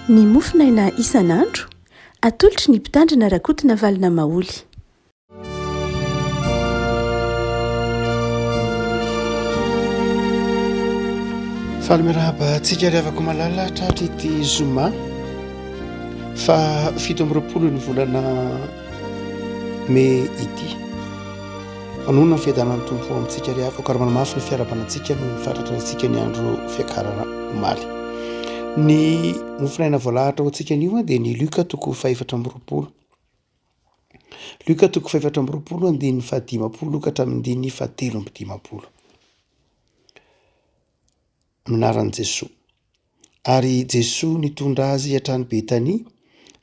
Ny mofonaina isan'andro, atolotry ny Mpitandrina Rakotonavalona Maholy. Faly miarahaba antsika ry havako malala tratra ity zoma fa 27 ny volana mey ity. Manonona ny fiadanan'ny Tompo amintsika ry havako ary manamafy ny fiarahabana antsika noho ny fahatratrarantsika ny andro fiakarana omaly. Ny mofonaina voalahatra ho antsika anio dia ny Lioka toko fahefatra amby roapolo. Lioka toko fahefatra amby roapolo andininy fahadimampolo ka hatramin'ny andininy fahatelo amby dimampolo. Amin'ny anaran'i Jesoa. Ary Jesoa nitondra azy hatrany Betania,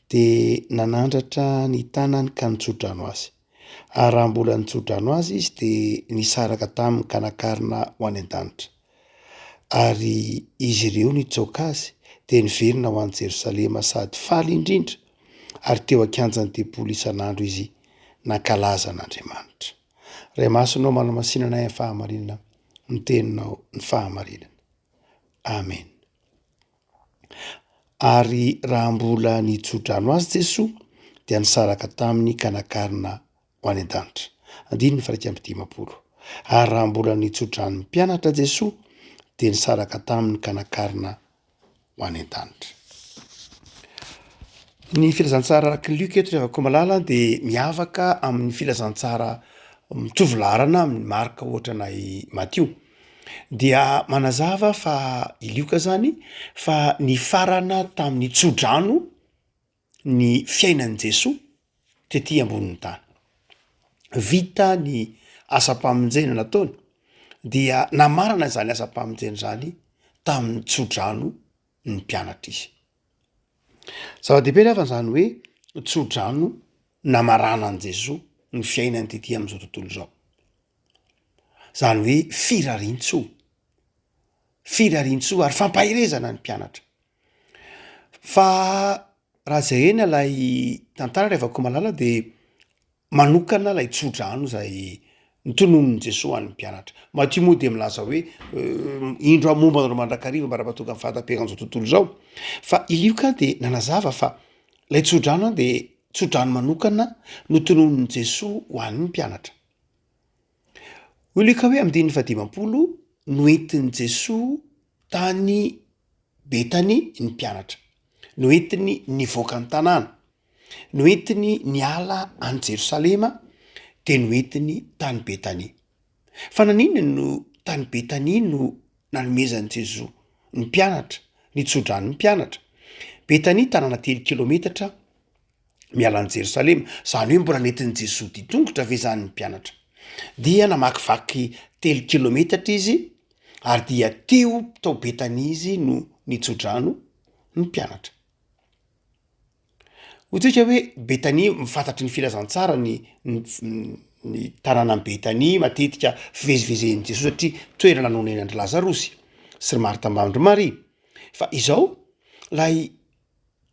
dia nanandratra ny tanany ka nitso-drano azy. Ary raha mbola nitso-drano azy izy, dia nisaraka taminy ka nakarina ho any an-danitra. Ary izy ireo nitsaoka azy, dia niverina ho any Jerosalema sady faly indrindra, ary teo an-kianjan'ny tempoly isan'andro izy nankalaza an'Andriamanitra. Ray Masina ô, manamasina anay amin'ny fahamarinana, ny teninao ny fahamarinana. Amen. Ary raha mbola nitso-drano azy Jesoa, dia nisaraka taminy ka nakarina ho any an-danitra. Andininy faha 51. Ary raha mbola nitso-drano ny mpianatra Jesoa, dia nisaraka taminy ka nakarina ho any an-danitra. Ny filazantsara araka ny Lioka eto ry havako malala dia miavaka amin'ny filazantsara mitovy laharana amin'ny Marka ohatra na i Matio. Dia manazava fa i Lioka zany fa nifarana tamin'ny tsodrano ny fiainan'i Jesoa tety ambonin'ny tany. Vita ny asam-pamonjena nataony dia namarana izany asam-pamonjena izany tamin'ny tsodrano ny mpianatra izy. Zava-dehibe ry havana izany hoe tsodrano namaranan'i Jesoa ny fiainany tety amin'izao tontolo izao. Izany hoe firariantsoa, firariantsoa ary fampaherezana ny mpianatra. Fa raha jerena ilay tantara ry havako malala de manokana ilay tsodrano izay notononin'i Jesoa ho an'ny mpianatra. Matio moa dia milaza hoe indro aho momba anareo mandrakariva mandra-pahatonga ny fahataperan'izao tontolo izao. Fa i Lioka dia nanazava fa ilay tsodrano dia tsodrano manokana notononin'i Jesoa ho an'ny mpianatra. Hoy Lioka hoe amin'ny andininy fahadimampolo, noentin'i Jesoa tany Betania ny mpianatra. Noentiny nivoaka ny tanàna. Noentiny niala an'i Jerosalema, dia noentiny tany Betania. Fa naninona no tany Betania no nanomezan'i Jesoa ny mpianatra, ny tsodran'ny mpianatra? Betania tanàna telo kilometatra miala an'i Jerosalema, izany hoe mbola nentin'i Jesoa dian-tongotra ve izany ny mpianatra? Dia namakivaky telo kilometatra izy ary dia teo tao Betania izy no nitsodrano ny mpianatra. Hoy tsika hoe Betania, fantatry ny filazantsara ny ny tanànan'i Betania matetika fivezivezen'i Jesoa satria toerana nonenan-dry Lazarosy sy ry Marta mbamin-dry Maria. Fa izao, lay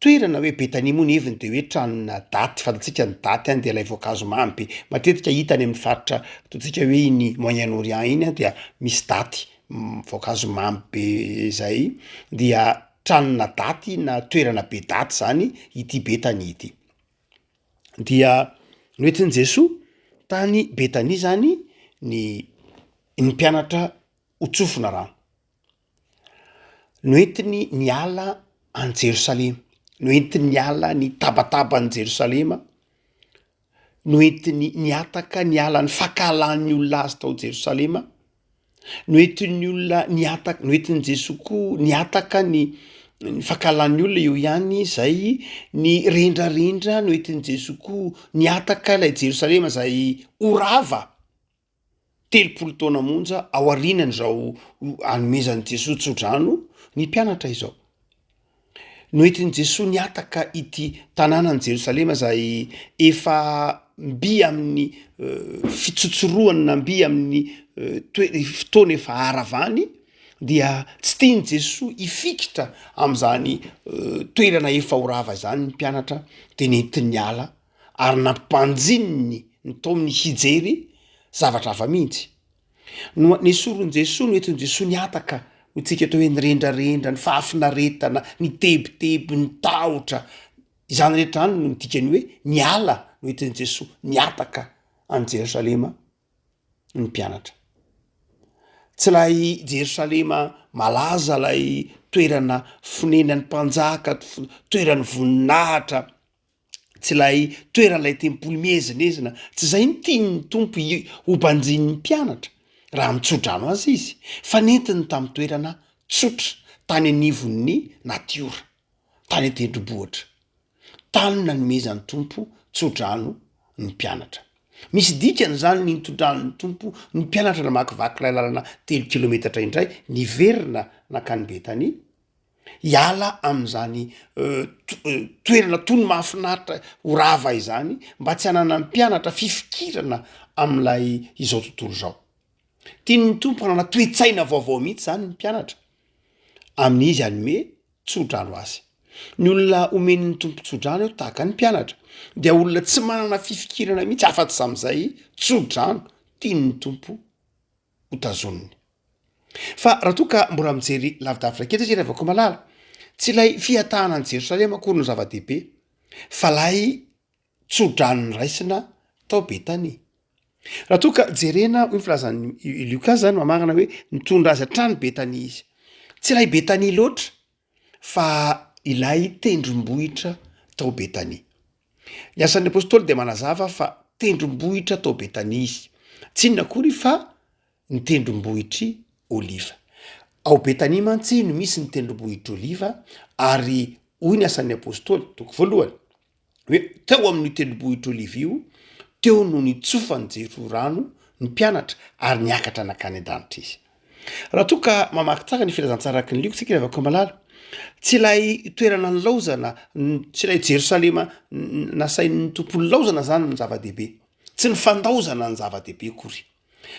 Toerana hoe Betania moa ny heviny dia hoe tranona daty, fantatsika ny daty any dia ilay voankazo mamy be, matetika hita any amin'ny faritra ataontsika hoe iny Moyen Orient iny an dia misy daty, voankazo mamy be zay, dia tranona daty na toerana be daty zany ity Betania ity. Dia noentin'i Jesoa tany Betania zany ny ny mpianatra ho tsofina rano. Noentiny niala an'i Jerosalema, noentiny niala ny tabataban'i Jerosalema, noentiny nihataka niala ny fankahalan'ny olona azy tao Jerosalema, noentin'ny olona nihataka, noentin'i Jesoa koa nihataka ny ny fankahalan'ny olona eo ihany zay ny rendrarendra, noentin'i Jesoa koa nihataka ilay Jerosalema zay ho rava. 30 taona monja aorianan'izao anomezan'i Jesoa tsodrano ny mpianatra izao. Noentin'i Jesoa nihataka ity tanànan'i Jerosalema izay efa mby amin'ny fitsotsorohany na mby amin'ny toe- fotoana efa haravany dia tsy tian'i Jesoa hifikitra amin'izany toerana efa ho rava izany ny mpianatra de nentiny niala ary nampibanjininy ny taominy hijery zavatra hafa mihitsy. No nesorin'i Jesoa, noentin'i Jesoa nihataka. hoy tsika atao hoe ny rendrarendra, ny fahafinaretana, ny tebiteby, ny tahotra, izany rehetra izany no dikany hoe niala noentin'i Jesoa nihataka an'i Jerosalema ny mpianatra. Tsy ilay Jerosalema malaza ilay toerana fonenan'ny mpanjaka, toeran'ny voninahitra, tsy ilay toeran'ilay tempoly miezinezina, tsy izay no tian'ny Tompo ho banjinin'ny mpianatra raha mitsodrano azy izy, fa nentiny tamin'ny toerana tsotra, tany anivon'ny natiora, tany an-tendrombohitra. Tany nanomezan'ny Tompo tsodrano ny mpianatra. Misy dikany izany ny nitondran'ny Tompo ny mpianatra namakivaky ilay lalana telo kilometatra indray niverina nankany Betania, hiala amin'izany toerana toy ny mahafinaritra ho rava izany mba tsy hananan'ny mpianatra fifikirana amin'ilay izao tontolo izao. Tian'ny Tompo hanana toe-tsaina vaovao mihitsy izany ny mpianatra amin'izy hanome tsodrano azy. Ny olona omen'ny Tompo tsodrano eo tahaka ny mpianatra dia olona tsy manana fifikirana mihitsy afa-tsy amin'izay tsodrano tian'ny Tompo ho tazoniny. Fa raha toa ka mbola mijery lavidavitra kely isika ry havako malala, tsy ilay fihatahana an'i Jerosalema akory no zava-dehibe fa ilay tsodrano noraisina tao Betania. Raha toa ka jerena, hoy ny filazan'i Lioka zany mamarana hoe nitondra azy hatrany Betania izy. Tsy ilay Betania loatra fa ilay tendrombohitra tao Betania. Ny Asan'ny Apôstôly dia manazava fa tendrombohitra tao Betania izy. Tsy inona akory fa ny tendrombohitr'i Oliva. Ao Betania mantsy no misy ny tendrombohitr'i Oliva ary hoy ny Asan'ny Apôstôly, toko voalohany, hoe teo amin'io tendrombohitra Oliva io, teo no nitsofan'i Jesoa rano ny mpianatra ary niakatra nankany an-danitra izy. Raha toa ka mamaky tsara ny filazantsara araka ny Lioka isika ry havako malala, tsy ilay toerana nilaozana, tsy ilay Jerosalema nasain'ny Tompo nilaozana zany no zava-dehibe, tsy ny fandaozana ny zava-dehibe akory,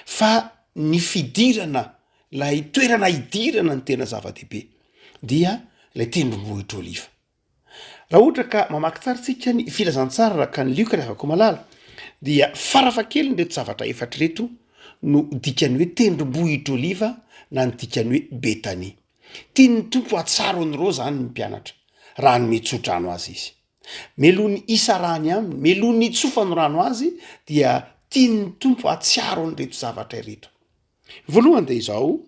fa ny fidirana, ilay toerana hidirana no tena zava-dehibe, dia ilay tendrombohitra Oliva. Raha ohatra ka mamaky tsara tsika ny filazantsara araka an'i Lioka ry havako malala dia farafahakeliny ireto zavatra efatra ireto no dikan'ny hoe tendrombohitra Oliva na ny dikan'ny hoe Betania. Tian'ny Tompo hahatsaro an'ireo izany ny mpianatra raha hanome tsodrano azy izy. Mialoha ny hisarahany aminy, mialoha ny hitsofany rano azy dia tian'ny Tompo hahatsiaro an'ireto zavatra ireto. Ny voalohany dia izao,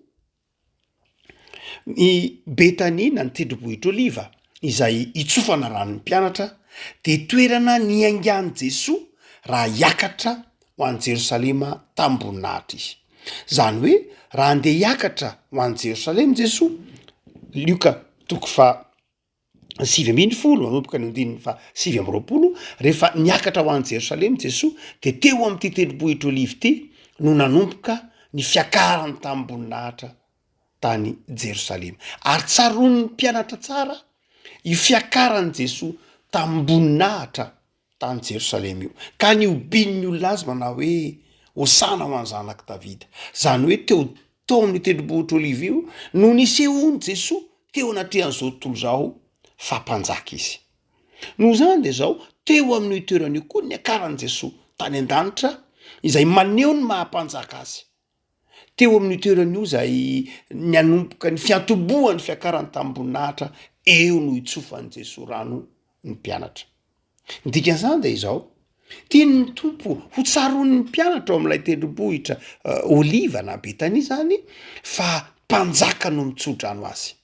Ny Betania na ny Tendrombohitr'Oliva, izay itsofana ranon'ny mpianatra, dia toerana niaingan'i Jesoa raha hiakatra ho any Jerosalema tamim-boninahitra izy. Izany hoe raha handeha hiakatra ho any Jerosalema Jesoa, Lioka toko faha 19 manomboka ny andininy faha 29, rehefa niakatra ho any Jerosalema Jesoa dia teo amin'ity tendrombohitra Oliva ity no nanomboka ny fiakarany tamim-boninahitra tany Jerosalema. Ary tsaroan'ny mpianatra tsara io fiakaran'i Jesoa tamim-boninahitra tany Jerosalema io, ka nihobian'ny olona azy manao hoe, Hosana ho an'ny zanak'i Davida. Izany hoe teo tao amin'io tendrombohitra Oliva io no nisehoan'i Jesoa teo anatrehan'izao tontolo izao fa mpanjaka izy. Noho izany dia izao, teo amin'io toerana io koa ny niakaran'i Jesoa tany an-danitra, izay maneho ny maha mpanjaka azy. Teo amin'io toerana io izay nanomboka ny fiantombohan'ny fiakarany tamim-boninahitra, eo no hitsofan'i Jesoa rano ny mpianatra. Ny dikan'izany dia izao, tian'ny Tompo ho tsaroan'ny mpianatra ao amin'ilay tendrombohitra Oliva na Betania izany fa mpanjaka no mitsodrano azy.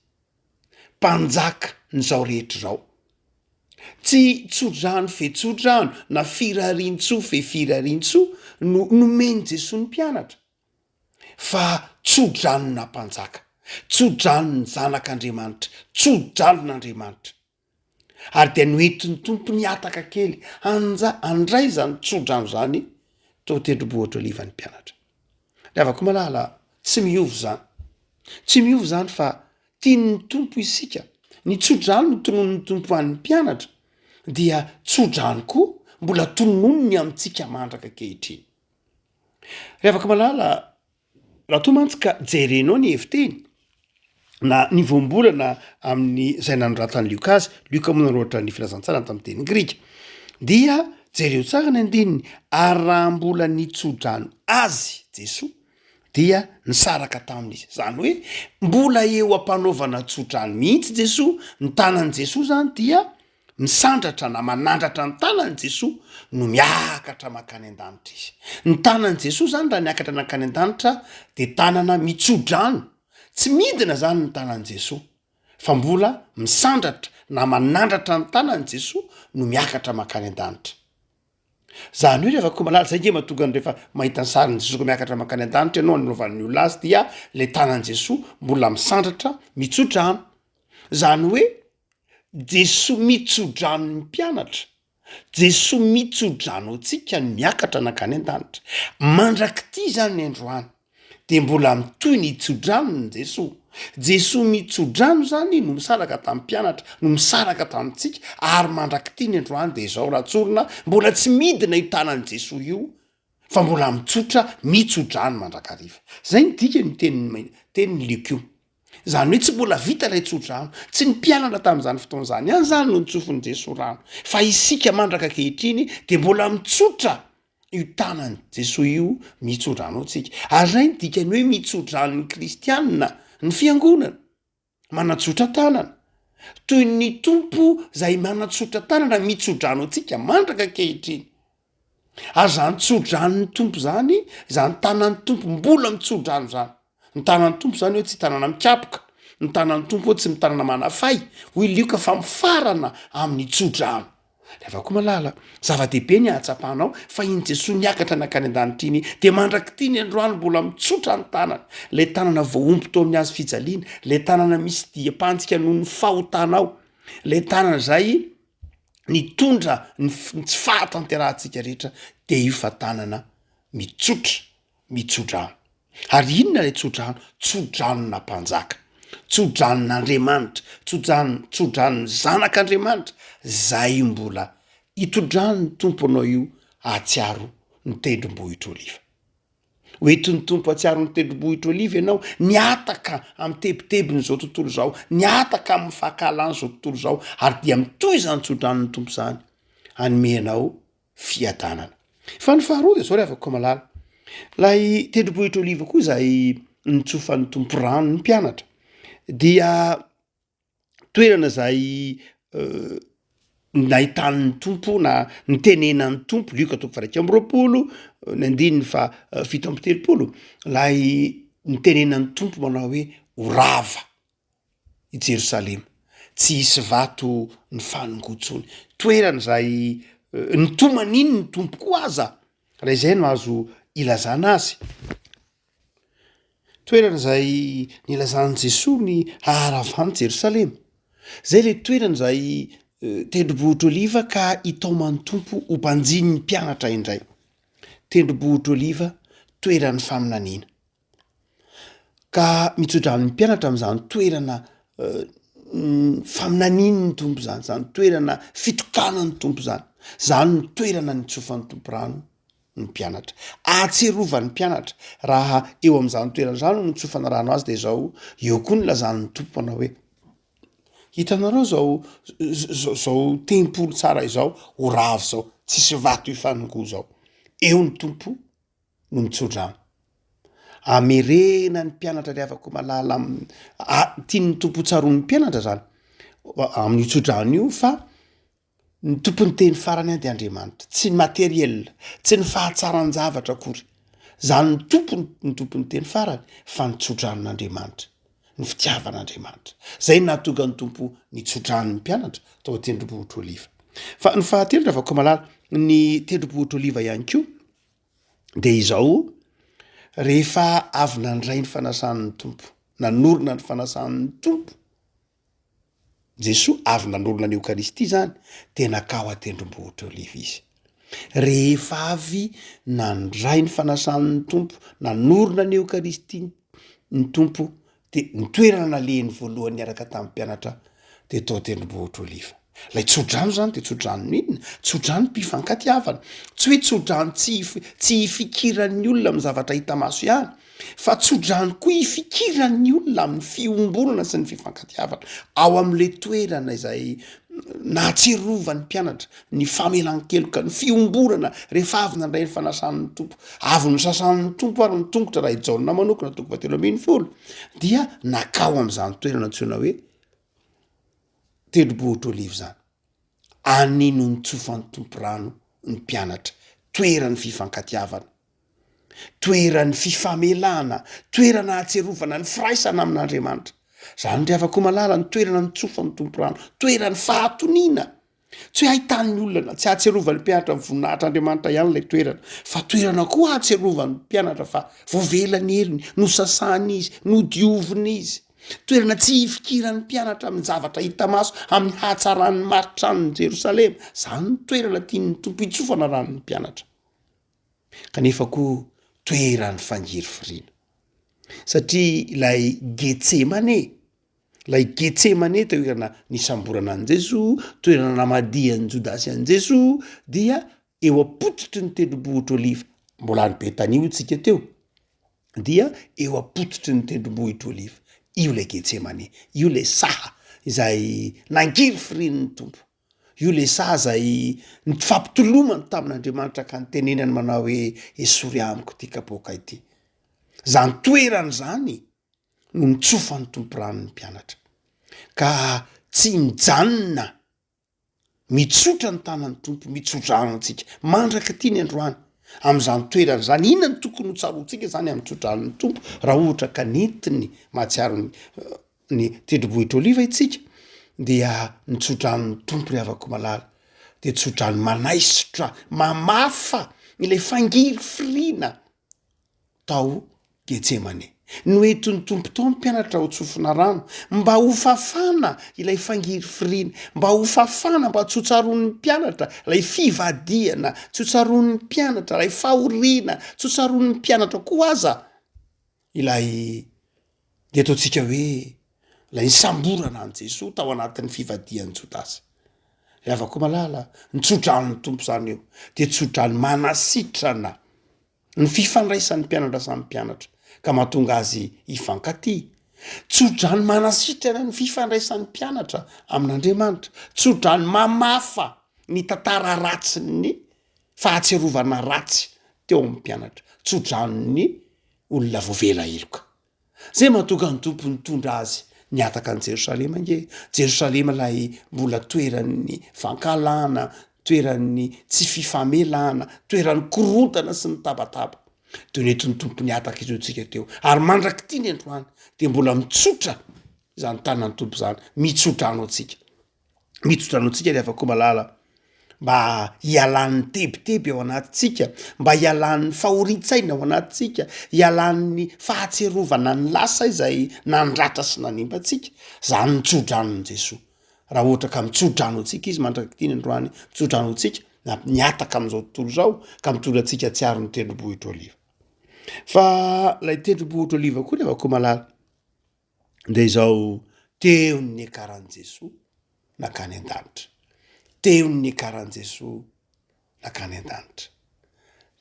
Mpanjaka n'izao rehetra izao. Tsy tsodrano fe tsodrano na firariantsoa fe firariantsoa no nomen'i Jesoa ny mpianatra fa tsodranona mpanjaka, tsodranon'ny zanak'Andriamanitra, tsodranon'Andriamanitra. Ary dia noentin'ny Tompo nihataka kely hanja handray izany tsodrano izany teo an-tendrombohitra Oliva ny mpianatra. Ry havako malala, tsy miova izany. Tsy miova izany fa tian'ny Tompo isika. Ny tsodrano notononin'ny Tompo ho an'ny mpianatra dia tsodrano koa mbola tononiny amintsika mandraka ankehitriny. Ry havako malala, Raha toa mantsy ka jerenao ny hevi-teny na ny voambolana amin'ny izay nanoratan'i Lioka azy, Lioka moa nanoratra ny filazantsarany tamin'ny teny grika, dia jereo tsara ny andininy, ary raha mbola nitso-drano azy Jesoa, Dia nisaraka taminy izy. Izany hoe mbola eo am-panaovana tsodrano mihitsy Jesoa, ny tanan'i Jesoa izany dia misandratra na manandratra ny tanan'i Jesoa no miakatra mankany an-danitra izy. Ny tanan'i Jesoa izany raha niakatra nankany an-danitra dia tanana mitsodrano, tsy midina izany ny tanan'i Jesoa fa mbola misandratra na manandratra ny tanan'i Jesoa no miakatra mankany an-danitra. Zany hoe rehefa koa malala, zay nge mahatonga ny rehefa mahita ny sarin'i Jesoa ka miakatra mankany an-danitra ianao anaovan'ny olona azy dia le tanan'i Jesoa mbola misandratra mitsodrano. Zany hoe Jesoa mitsodrano ny mpianatra, Jesoa mitsodrano antsika ny miakatra nankany an-danitra. Mandrak'ity zany ny androany. Dia mbola mitohy ny tsodranony Jesoa. Jesoa mitsodrano izany no misaraka tamin'ny mpianatra, no misaraka tamintsika, ary mandrak'ity ny androany dia izao raha tsorina, mbola tsy midina io tanan'i Jesoa io fa mbola mitsotra mitsodrano mandrakariva. Izay no dikany io tenin'i tenin'i Lioka io. Izany hoe tsy mbola vita ilay tsodrano. Tsy ny mpianatra tamin'izany fotoana izany ihany izany no notsofin'i Jesoa rano, fa isika mandraka ankehitriny dia mbola mitsotra io tanan'i Jesoa io mitsodrano antsika. Ary izay ny dikan'ny hoe mitsodrano ny kristianina, ny fiangonana. Manatsotra tanana. Toy ny Tompo izay manatsotra tanana mitsodrano antsika mandraka ankehitriny. Ary izany tsodranon'ny Tompo izany, izany tanan'ny Tompo mbola mitsodrano izany. Ny tanan'ny Tompo izany hoe tsy tanana mikapoka, ny tanan'ny Tompo hoe tsy mitanana manafay, hoy Lioka fa mifarana amin'ny tsodrano. Ry koa malala, zava-dehibe ny hahatsapanao fa iny Jesoa niakatra nankany an-danitra iny dia mandrak'ity ny androany mbola mitsotra ny tanany, ilay tanana voahombo teo amin'ny hazo fijaliana, ilay tanana misy diam-pantsika noho ny fahotanao, ilay tanana izay nitondra ny tsy fahatanterahantsika rehetra dia io fa tanana mitsotra mitsodrano. Ary inona ilay tsodrano? Tsodranona mpanjaka, tsodranon'Andriamanitra, tsodrano, tsodranon'ny Zanak'Andriamanitra, zay mbola itodran'ny Tompo anao io hahatsiaro ny tendrombohitra Oliva. Ho entin'ny Tompo hahatsiaro ny tendrombohitra Oliva ianao, nihataka amin'ny tebitebin'izao tontolo izao, nihataka amin'ny fankahalan'izao tontolo izao, ary dia mitohy izany tsodranon'ny Tompo izany hanome anao fiadanana. Fa ny faharoa dia zao ry havako malala, lay tendrombohitra Oliva koa izay nitsofan'ny Tompo rano ny mpianatra dia toerana izay nahitan'ny Tompo na nitenenan'ny Tompo, Lioka toko faha 21 ny andininy faha 37, lay nitenenan'ny Tompo manao hoe ho rava. i Jerosalema. Tsy hisy vato nifanongoa intsony. Toerana izay nitomaniany ny Tompo koa aza, raha izay no azo ilazana azy. Toerana izay nilazan'i Jesoa ny haharavan'i Jerosalema. Izay ilay toerana izay tendrombohitra Oliva ka hitaoman'ny Tompo ho banjinin'ny mpianatra indray. Tendrombohitra Oliva, toeran'ny faminaniana. Ka mitsodrano ny mpianatra amin'izany toerana faminanian'ny Tompo izany, izany toerana fitokanan'ny Tompo izany, izany no toerana nitsofan'ny Tompo rano ny mpianatra. Ahatsiarovan'ny mpianatra raha eo amin'izany toerana izany no nitsofana rano azy dia izao, eo koa no nilazan'ny Tompo manao hoe, hitanareo izao zao tempoly tsara izao ho rava izao, tsisy vato hifanongoa izao, eo ny Tompo no mitsodrano. Amerena ny mpianatra ry havako malala am- a- tian'ny Tompo ho tsaroan'ny mpianatra zany amin'io tsodrano io fa ny tompon'ny teny farany an de Andriamanitra, tsy ny matériel, tsy ny fahatsaran-javatra akory, zany ny tompony ny tompon'ny teny farany fa ny tsodranon'Andriamanitra, ny fitiavan'Andriamanitra. Zay no nahatonga ny Tompo nitsodrano ny mpianatra tao an-tendrombohitra Oliva. Fa ny fahatelo ry havako malala, ny tendrombohitra Oliva ihany koa de izao, rehefa avy nandray ny fanasan'ny Tompo, nanorina ny fanasan'ny Tompo, Jesoa avy nanorina ny Eokaristia zany, de nakao an-tendrombohitra Oliva izy. Rehefa avy nandray ny fanasan'ny Tompo, nanorina ny Eokaristia ny Tompo, de ny toerana nalehiny voalohany niaraka tamin'ny mpianatra de tao an-tendrombohitra Oliva. Ilay tsodrano zany de tsodrano inona? Tsodrano mpifankatiavana. Tsy hoe tsodrano tsy tsy hifikiran'ny olona amin'ny zavatra hita maso ihany, fa tsodrano koa hifikiran'ny olona amin'ny fiombonana sy ny fifankatiavana ao amin'ilay toerana izay. Nahatsiarovan'ny mpianatra ny famelan-keloka, ny fiombonana rehefa avy nandray ny fanasan'ny Tompo. Avy nosasan'ny Tompo ary ny tongotra raha i Jaona manokana, toko fahatelo 13, dia nakao amin'izany toerana antsoina hoe Tendrombohitra Oliva izany. Any no nitsofan'ny Tompo rano ny mpianatra, toeran'ny fifankatiavana. Toeran'ny fifamelana, toerana ahatsiarovana ny firaisana amin'Andriamanitra. Izany ry havako malala ny toerana nitsofan'ny Tompo rano, toeran'ny fahatoniana. Tsy hoe ahitan'ny olona na tsy ahatsiarovan'ny mpianatra ny voninahitr'Andriamanitra ihany ilay toerana, fa toerana koa ahatsiarovan'ny mpianatra fa voavela ny helony, nosasana izy, nodiovina izy. Toerana tsy hifikiran'ny mpianatra amin'ny zavatra hita maso, amin'ny hatsaran'ny mari-tranon'i Jerosalema. Izany no toerana tian'ny Tompo hitsofana rano ny mpianatra. Kanefa koa toeran'ny fangirifiriana. Satria ilay Getsemane, ilay Getsemane toerana nisamborana an'i Jesoa, toerana namadihan'i Jodasy an'i Jesoa dia eo am-pototry ny tendrombohitra Oliva, mbola any Betania hoy tsika teo, dia eo am-pototry ny tendrombohitra Oliva. Io ilay Getsemane, io ilay saha izay nangirifirian'ny Tompo. Io le saha izay nifampitolomany tamin'Andriamanitra ka nitenenany manao hoe, Esory amiko ity kapoaka ity. Izany toerana izany no nitsofan'ny Tompo rano ny mpianatra. Ka tsy mijanona mitsotra ny tanan'ny Tompo mitso-drano antsika mandrak'ity ny androany. Amin'izany toerana izany, inona no tokony ho tsaroantsika izany amin'ny tso-dranon'ny Tompo raha ohatra ka nentiny mahatsiaro ny ny tendrombohitra Oliva itsika dia ny tsodranon'ny Tompo ry havako malala dia tsodrano manaisotra mamafa ilay fangirifiriana tao Getsemane. Noentin'ny Tompo tao ny mpianatra ho tsofina rano mba ho fafana ilay fangirifiriana, mba ho fafana mba tsy ho tsaroan'ny mpianatra ilay fivadihana, tsy ho tsaroan'ny mpianatra ilay fahoriana, tsy ho tsaroan'ny mpianatra koa aza ilay dia ataontsika hoe ilay nisamborana an'i Jesoa tao anatin'ny fivadihan'i Jodasy. Ry havako malala, ny tsodranon'ny Tompo izany io dia tsodrano manasitrana ny fifandraisan'ny mpianatra samy mpianatra ka mahatonga azy hifankatia. Tsodrano manasitrana ny fifandraisan'ny mpianatra amin'Andriamanitra. Tsodrano mamafa ny tantara ratsin'ny fahatsiarovana ratsy teo amin'ny mpianatra. Tsodranon'ny olona voavela heloka. Zay mahatonga ny Tompo nitondra azy nihataka an'i Jerosalema ange. Jerosalema ilay mbola toeran'ny fankahalana, toeran'ny tsy fifamelana, toeran'ny korontana sy ny tabataba. Dia nentin'ny Tompo nihataka izy hoy tsika teo. Ary mandrak'ity ny androany dia mbola mitsotra izany tanan'ny Tompo izany, mitsodrano antsika. Mitsodrano antsika ry havako malala mba hialan'ny tebiteby ao anatintsika, mba hialan'ny fahorian-tsaina ao anatintsika, hialan'ny fahatsiarovana ny lasa izay nandratra sy nanimba antsika. Zany ny tsodranon'i Jesoa. Raha ohatra ka mitsodrano antsika izy mandrak'ity ny androany, mitsodrano antsika na mihataka amin'izao tontolo izao ka mitondra antsika hatsiaro ny tendrombohitra Oliva. Fa ilay tendrombohitra Oliva koa ry havako malala dia izao teo ny niakaran'i Jesoa nankany an-danitra, teo ny niakaran'i Jesoa nankany an-danitra.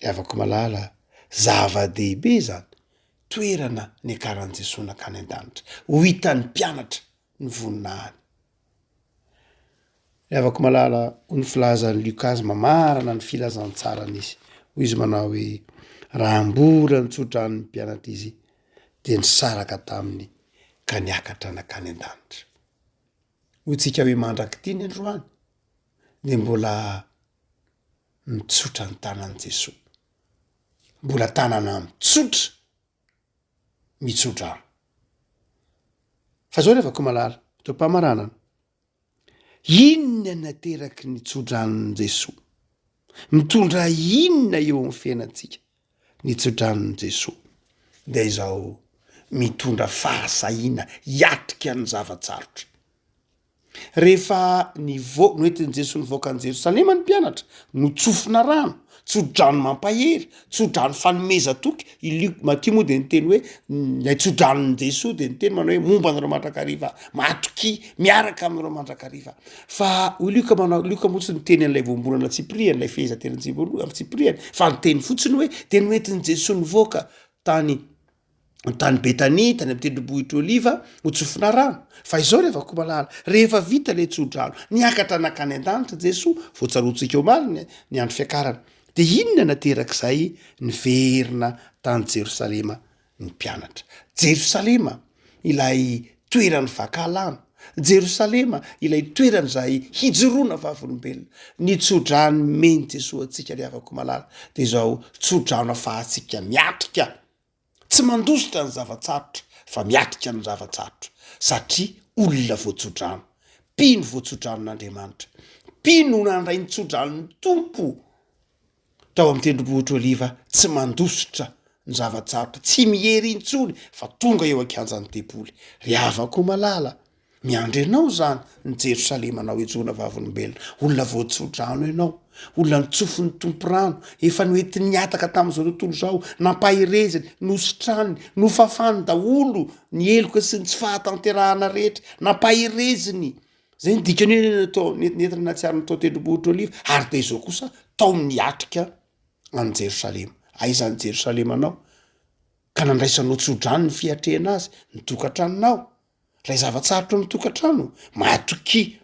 Ry havako malala, zava-dehibe izany toerana niakaran'i Jesoa nankany an-danitra, ho hitan'ny mpianatra ny voninahiny. Ry havako malala, hoy ny filazan'i Lioka azy mamarana ny filazantsarany izy, hoy izy manao hoe, raha mbola nitso-drano ny mpianatra izy, dia nisaraka taminy ka niakatra nankany an-danitra. Hoy tsika hoe mandrak'ity ny androany dia mbola mitsotra ny tanan'i Jesoa. Mbola tanana mitsotra, mitsodrano. Fa zao ry havako malala, teo am-pamaranana, Inona no ateraky ny tsodranon'i Jesoa? Mitondra inona eo amin'ny fiainantsika ny tsodranon'i Jesoa? Dia izao, mitondra fahasahiana hiatrika ny zava-tsarotra. Rehefa nivoaka, noentin'i Jesoa nivoaka an'i Jerosalema ny mpianatra, notsofina rano, Tsodrano mampahery, tsodrano fanomezan-toky, i Lioka, Matio moa dia niteny hoe ilay tsodranon'i Jesoa dia niteny manao hoe momba anareo mandrakariva, matokia, miaraka aminareo mandrakariva. Fa hoy Lioka manao, Lioka moa tsy niteny an'ilay voambolana tsipiriany, ilay fehezanteny antsipiriany, fa niteny fotsiny hoe dia noentin'i Jesoa nivoaka tany. Tany Betania, tany amin'ny tendrombohitr'i Oliva, ho tsofina rano. Fa izao ry havako malala, rehefa vita ilay tsodrano, niakatra nankany an-danitra Jesoa, vao tsaroantsika omaly ny, ny andro fiakarana. Dia inona naterak'izay niverina tany Jerosalema ny mpianatra? Jerosalema, ilay toeran'ny fankahalana. Jerosalema, ilay toerana izay hijoroana vavolombelona. Ny tsodrano nomen'i Jesoa antsika ry havako malala, dia izao tsodrano afahantsika miatrika Tsy mandositra ny zava-tsarotra fa miatrika ny zava-tsarotra satria olona voatsodrano, mpino voatsodranon'Andriamanitra, mpino nandray ny tsodranon'ny Tompo tao amin'ny tendrombohitra Oliva, tsy mandositra ny zava-tsarotra, tsy miery intsony fa tonga eo an-kianjan'ny tempoly. Ry havako malala, Miandry anao izany ny Jerosalemanao hijoroana vavolombelona. Olona voatso-drano ianao, olona notsofin'ny Tompo rano, efa noentiny nihataka tamin'izao tontolo izao, nampahereziny, nositraniny, nofafany daholo ny heloka sy ny tsy fahatanterahana rehetra, nampahereziny. Izay ny dikany hoe natao nentina nahatsiaro ny tao tendrombohitra Oliva, ary dia izao kosa tao miatrika an'i Jerosalema. Aiza ny Jerosalemanao? Ka nandraisanao tso-drano ny fiatrehana azy, ny tokantranonao. Ilay zava-tsarotra amin'ny tokantrano, matokia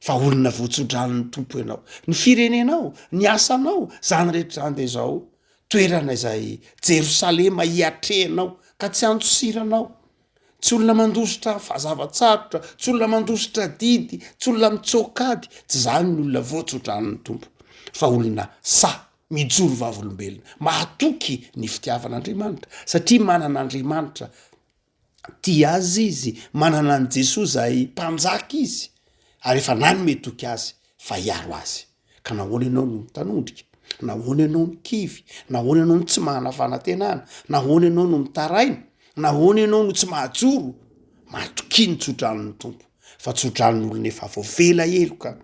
fa olona voatsodranon'ny Tompo ianao. Ny firenenao, ny asanao, izany rehetra izany dia izao toerana izay Jerosalema hiatrehanao ka tsy andosiranao. Tsy olona mandositra fa zava-tsarotra, tsy olona mandositra adidy, tsy olona mitsoaka ady, tsy izany ny olona voatsodranon'ny Tompo fa olona sahy mijoro vavolombelona, mahatoky ny fitiavan'Andriamanitra satria manana Andriamanitra Tia azy izy, manana an'i Jesoa izay Mpanjaka izy, ary efa nanome toky azy fa hiaro azy. Ka nahoana ianao no mitanondrika? Nahoana ianao no kivy? Nahoana ianao no tsy manana fanantenana? Nahoana ianao no mitaraina? Nahoana ianao no tsy mahajoro? Matokia ny tsodranon'ny Tompo, fa tsodranon'olona efa voavela heloka,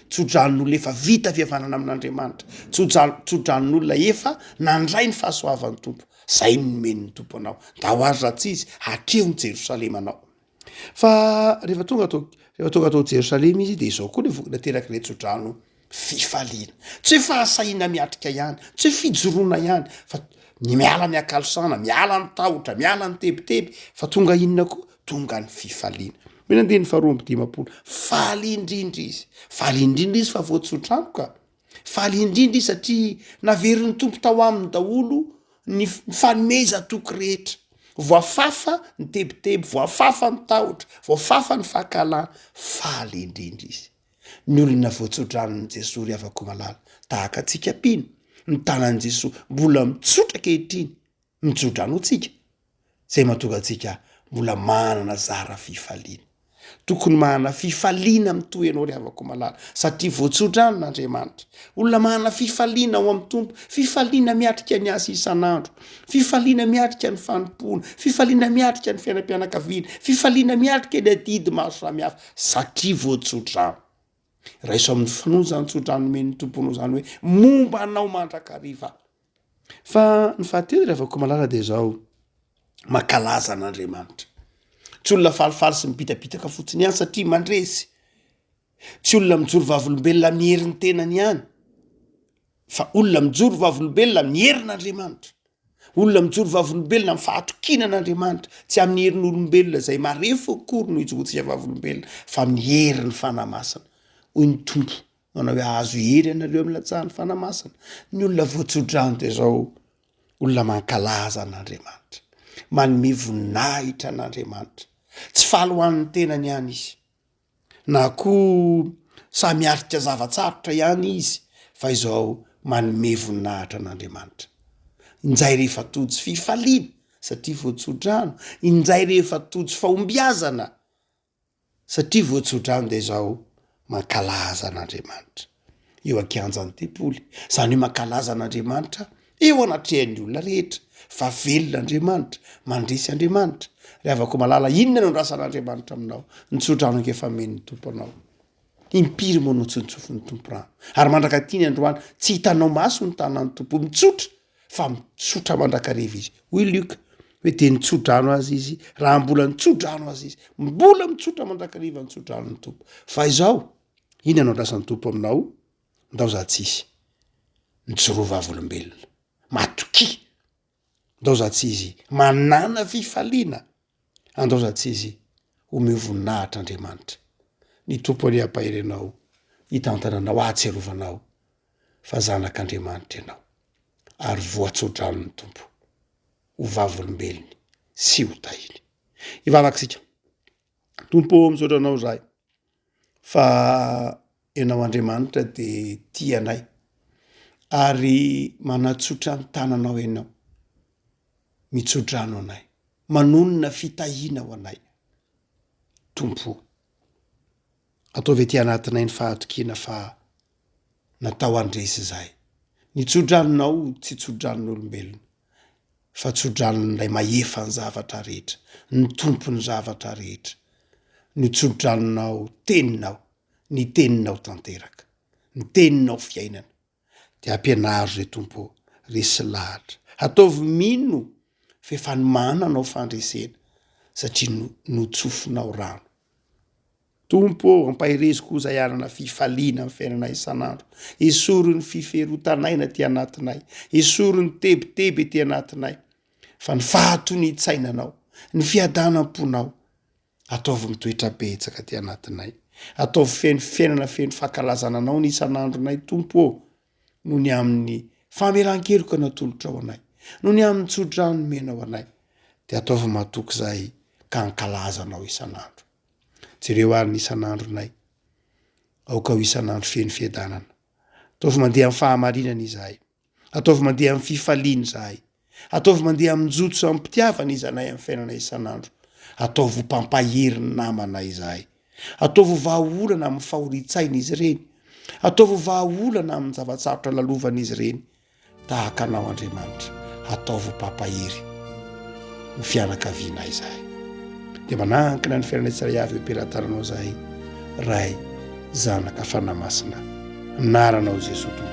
tsodranon'olona efa vita fihavanana amin'Andriamanitra, tsodranon'olona efa nandray ny fahasoavan'ny Tompo. Zay no nomen'ny Tompo anao. Ndao ary raha tsy izy, atreho ny Jerosalemanao. Fa rehefa tonga tao, rehefa tonga tao Jerosalema izy, de izao koa le voky naterak'ilay tsodrano fifaliana. Tsy hoe fahasahiana miatrika ihany, tsy hoe fijoroana ihany, fa ny miala ny hakalosana, miala ny tahotra, miala ny tebiteby, fa tonga inona koa? Tonga ny fifaliana. Hoy ny andininy faharoa amby 50, faly indrindra izy, faly indrindra izy fa voatsodrano ka. Faly indrindra izy satria naverin'ny Tompo tao aminy daholo ny fanomezan-toky rehetra. Voafafa ny tebiteby, voafafa ny tahotra, voafafa ny fankahalana. Faly indrindra izy. Ny olona voatsodranon'i Jesoa ry havako malala, tahaka antsika mpino, ny tanan'i Jesoa mbola mitsotra ankehitriny Mitsodrano antsika, zay mahatonga antsika mbola manana zara fifaliana. Tokony manana fifaliana mitohy ianao ry havako malala, satria voatsodranona Andriamanitra. Olona manana fifaliana ao amin'ny Tompo, fifaliana miatrika ny asa isan'andro, fifaliana miatrika ny fanompoana, fifaliana miatrika ny fiainam-pianakaviana, fifaliana miatrika ny adidy maro samihafa, satria voatsodrano. Raiso amin'ny finoana izany tsodrano nomen'ny Tompo anao izany hoe momba anao mandrakariva. Fa ny fahatelo ry havako malala dia izao, mankalaza an'Andriamanitra. Tsy olona falifaly sy mibitabitaka fotsiny ihany satria mandresy. Tsy olona mijoro vavolombelona amin'ny herin'ny tenany ihany, fa olona mijoro vavolombelona amin'ny herin'Andriamanitra. Olona mijoro vavolombelona amin'ny fahatokiana an'Andriamanitra, tsy amin'ny herin'olombelona izay marefo akory no ijoroantsika vavolombelona, fa amin'ny herin'ny Fanahy Masina. Hoy ny Tompo, Manao hoe hahazo hery ianareo amin'ny latsahan'ny Fanahy Masina. Ny olona voatsodrano dia izao olona mankalaza an'Andriamanitra, manome voninahitra an'Andriamanitra. Tsy faly ho an'ny tenany ihany izy, na koa samy miatrika zava-tsarotra ihany izy, fa izao manome voninahitra an'Andriamanitra. Injay rehefa tojo fifaliana satria voatsodrano, injay rehefa tojo fahombiazana Satria voatsodrano dia izao mankalaza an'Andriamanitra eo an-kianjan'ny tempoly, izany hoe mankalaza an'Andriamanitra eo anatrehan'ny olona rehetra fa velona Andriamanitra, mandresy Andriamanitra. Ry havako malala, inona no andrasan'Andriamanitra aminao? Ny tsodrano ange efa omen'ny Tompo anao. Impiry moa no tsotsofin'ny Tompo rano? Ary mandraka aty ny androany, tsy hitanao maso ny tanan'ny Tompo mitsotra fa mitsotra mandrakariva izy. Hoy Luc hoe dia nitsodrano azy izy raha mbola nitsodrano azy izy. Mbola mitsotra mandrakariva ny tsodranon'ny Tompo. Fa izao, inona no andrasan'ny Tompo aminao? Ndao za tsisy. Mijoroa vavolombelona. Matokia. Andaozantsy izy manàna fifaliana. Andaozantsy izy omeo voninahitra Andriamanitra. Ny Tompo anie hampahery anao, hitantana anao, hahatsiarovanao fa zanak'Andriamanitra ianao ary voatso-dranon'ny Tompo ho vavolombelony sy ho tahiny. Hivavaka isika. Tompo ô, misaotra anao izahay fa ianao Andriamanitra dia tia anay ary manatsotra ny tananao ianao, mitso-drano anay, manonona fitahiana ho anay. Tompo ô, ataovy aty anatinay ny fahatokiana fa natao handresy izahay. Ny tso-dranonao tsy tso-dranon'olombelona, fa tso-dranon'ilay mahefa ny zavatra rehetra, ny Tompon'ny zavatra rehetra. Ny tso-dranonao teninao, ny teninao tanteraka, ny teninao fiainana. Dia ampianaro ry Tompo ô, resy lahatra. Ataovy mino fa efa nomananao fandresena, satria notsofinao rano. Tompo ô, ampaherezo koa izahay hanana fifaliana amin'ny fiainanay isan'andro. Esory ny fiferotan'aina aty anatinay. Esory ny tebiteby ety anatinay. Fa ny fahatonian-tsainanao, ny fiadanam-ponao, ataovy mitoetra betsaka aty anatinay. Ataovy feno fiainana feno fankalazana anao ny isan'andronay, Tompo ô, noho ny amin'ny famelan-keloka natolotrao anay, noho ny amin'ny tsodrano nomenao anay. Dia ataovy matoky izahay ka hankalaza anao isan'andro. Jereo àry ny isan'andronay. Aoka ho isan'andro feno fiadanana. Ataovy mandeha amin'ny fahamarinana izahay. Ataovy mandeha amin'ny fifaliana izahay. Ataovy mandeha amin-joto sy amim-pitiavana izanay amin'ny fiainana isan'andro. Ataovy ho mpampahery ny namanay izahay. Ataovy ho vahaolana amin'ny fahorian-tsaina izy ireny. Ataovy ho vahaolana amin'ny zava-tsarotra lalovan'izy ireny. Tahaka Anao Andriamanitra, ataovy ho mpampahery ny fianakavianay izahay. Dia manankina ny fiainanay tsirairay avy eo am-pelatananao izahay, Ray, Zanaka, Fanahy Masina. Anaranao Jesoa Tompo.